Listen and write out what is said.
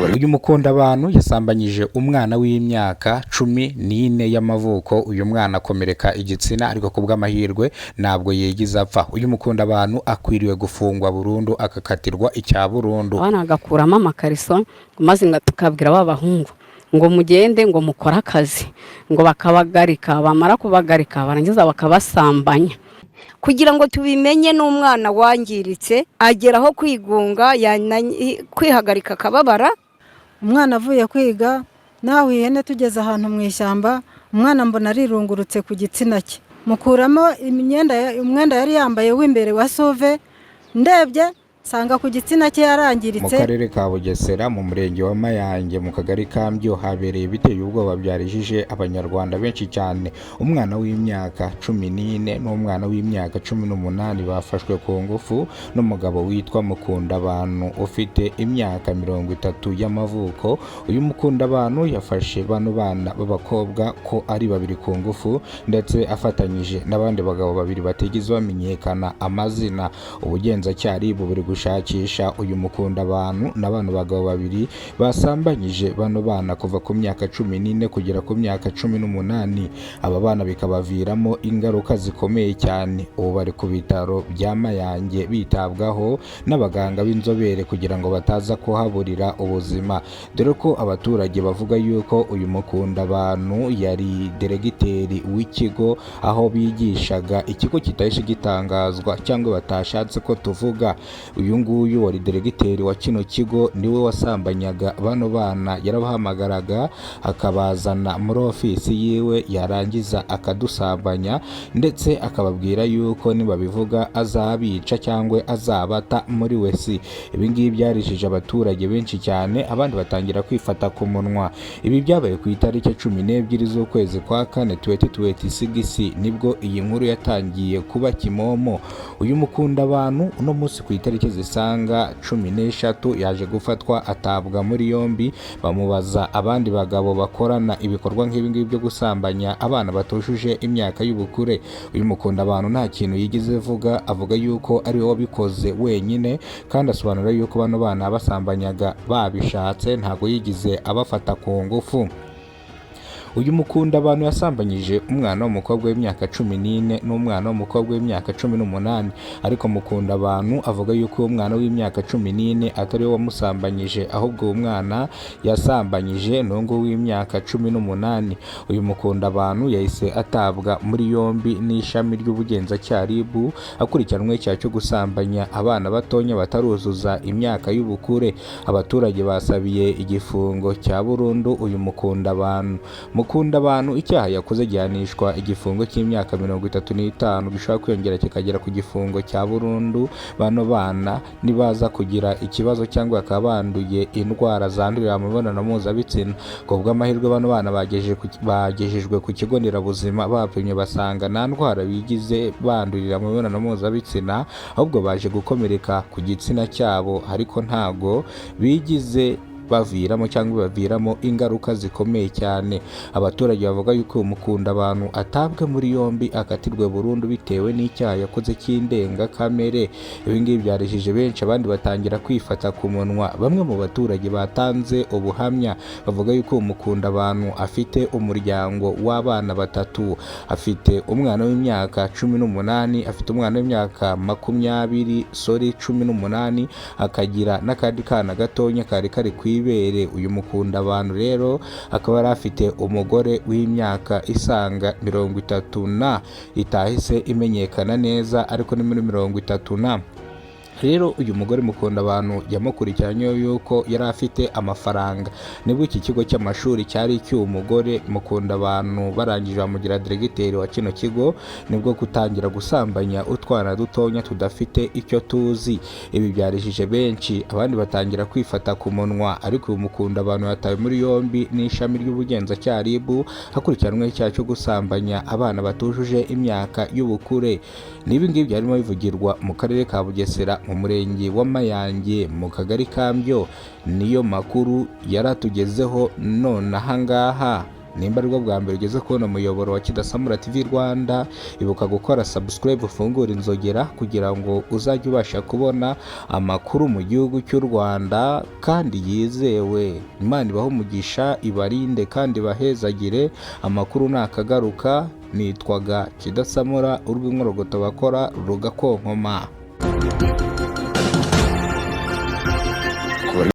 Uyu mukunda abantu yasambanyije umwana w'imyaka 14 y'amavuko. Uyu mwana akomereka igitsina, ariko ku bw'amahirwe ntabwo yigize apfa. Uyu mukunda abantu akwiriwe gufungwa burundu, agakatirwa icya burundu. Abana bagakuramo amakariso, maze ngo tukabwira ba bahungu ngo mugende ngo mukore akazi, ngo bakabagarika, bamara kubagarika barangiza bakabasambanya. Kugira ngo tubimenye, n'umwana wangiritse agera aho kwigunga, kwihagarika akababara. Umwana avuye kwiga nawe ihene, tugeze ahantu mu ishyamba, umwana mbona arirungurutse ku gitsina cye, mukuramo imyenda, umwenda yari yambaye w'imbere wa suve, ndebye nsanga ku gitsina cye Mu yarangiritse. karere ka Bugesera, mu murenge wa Mayange, mu kagari ka Mbyo, habereye ibiteye ubwoba byarijije Abanyarwanda benshi cyane. Umwana w'imyaka 14 n'umwana w'imyaka 18 bafashwe ku ngufu n'umugabo witwa Mukundabantu ufite imyaka 30 y'amavuko. Uyu Mukundabantu yafashe bano bana b'abakobwa ko ari babiri ku ngufu, ndetse afatanyije n'abandi bagabo babiri batigeze bamenyekana amazina. Ubugenzacyaha buri gushakisha uyu Mukundabantu na bano bagabo babiri basambanyije bano bana kuva ku myaka 14 kugera ku myaka 18. Aba bana bikabaviramo ingaruka zikomeye cyane. Ubu bari ku bitaro bya Mayange bitabwaho n'abaganga b'inzobere kugira ngo bataza kuhaburira ubuzima, dore ko abaturage bavuga yuko uyu Mukundabantu yari deregiteri w'ikigo aho bigishaga, ikigo kitahise gitangazwa cyangwa batashatse ko tuvuga. Uyu nguyu wari deregiteri wa kino kigo niwe wasambanyaga bano bana. Yarabahamagaraga akabazana muri ofisi yiwe, yarangiza akadusambanya, ndetse akababwira yuko nibabivuga azabica cyangwa azabata muri wese. Ibi ngibi byarijije abaturage benshi cyane, abandi batangira kwifata ku munwa. Ibi byabaye ku itariki 12 z'ukwezi kwa kane 2026, nibwo iyi nkuru yatangiye kuba kimomo. Uyu mukunda abantu uno munsi ku itariki zisaga 13 yaje gufatwa, atabwa muri yombi, bamubaza abandi bagabo bakorana ibikorwa nk'ibi ngibi byo gusambanya abana batujuje imyaka y'ubukure. Uyu mukunda abantu nta kintu yigeze avuga, avuga yuko ari we wabikoze wenyine, kandi asobanura yuko bano bana basambanyaga babishatse, ntabwo yigize abafata ku ngufu. Uyu mukunda abantu yasambanyije umwana w'umukobwa w'imyaka 14 n'umwana w'umukobwa w'imyaka 18, ariko mukunda abantu avuga yuko uwo mwana w'imyaka 14 atari we wamusambanyije, ahubwo uwo mwana yasambanyije ni uwo w'imyaka 18. Uyu mukunda abantu yahise atabwa muri yombi n'ishami ry'ubugenzacyaha RIB, akurikiranweho icyaha cyo gusambanya abana batonya bataruzuza imyaka y'ubukure. Abaturage basabiye igifungo cya burundu uyu mukunda abantu. Mukunda abantu icyaha yakoze gihanishwa igifungo cy'imyaka 35, gishobora kwiyongera kikagera ku gifungo cya burundu. Bano bana nibaza kugira ikibazo cyangwa bakaba banduye indwara zandurira mu mibonano mpuzabitsina, ku bw'amahirwe bano bana bagejejwe ku kigo nderabuzima, bapimye basanga nta ndwara bigize bandurira mu mibonano mpuzabitsina, ahubwo baje gukomereka ku gitsina cyabo, ariko ntago bigize baviramo cyangwa bibaviramo ingaruka zikomeye cyane. Abaturage bavuga yuko uyu mukunda abantu atabwe muri yombi, akatirwe burundu bitewe n'icyaha yakoze cy'indengakamere. Ibi ngibi byarijije benshi, abandi batangira kwifata ku munwa. Bamwe mu baturage batanze ubuhamya bavuga yuko uyu mukunda abantu afite umuryango w'abana batatu: afite umwana w'imyaka 18, afite umwana w'imyaka 20, sorry, 18, akagira n'akandi kana gatonya kari kari ku ibere. Uyu mukunda abantu rero akaba yari afite umugore w'imyaka isaga 30 na itahise imenyekana neza, ariko ni muri 30 na. Rero uyu mugore mukunda abantu yamukurikiranyeho yuko yari afite amafaranga. Nibwo iki kigo cy'amashuri cyari icy'uwo mugore mukunda abantu, barangije bamugira diregiteri wa kino kigo, nibwo gutangira gusambanya utwana dutonya tudafite icyo tuzi. Ibi byarijije benshi, abandi batangira kwifata ku munwa. Ariko uyu mukunda abantu yatawe muri yombi n'ishami ry'ubugenzacyaha RIB, hakurikiranweho icyaha cyo gusambanya abana batujuje imyaka y'ubukure. N'ibi ngibi byarimo bivugirwa mu karere ka Bugesera, mu murenge wa Mayange, mu kagari ka Mbyo. Niyo makuru yaratugezeho none ahangaha. Nimba aribwo bwa mbere ugeze kubona umuyoboro wa Kidasamura TV Rwanda, ibuka gukora subscribe, ufungure inzogera kugira ngo uzajye ubasha kubona amakuru mu gihugu cy'u Rwanda kandi yizewe. Imana ibahe umugisha, ibarinde kandi ibahezagire. Amakuru nakagaruka. Nitwaga Kidasamura, urw'inkorogoto bakora rugakonkoma.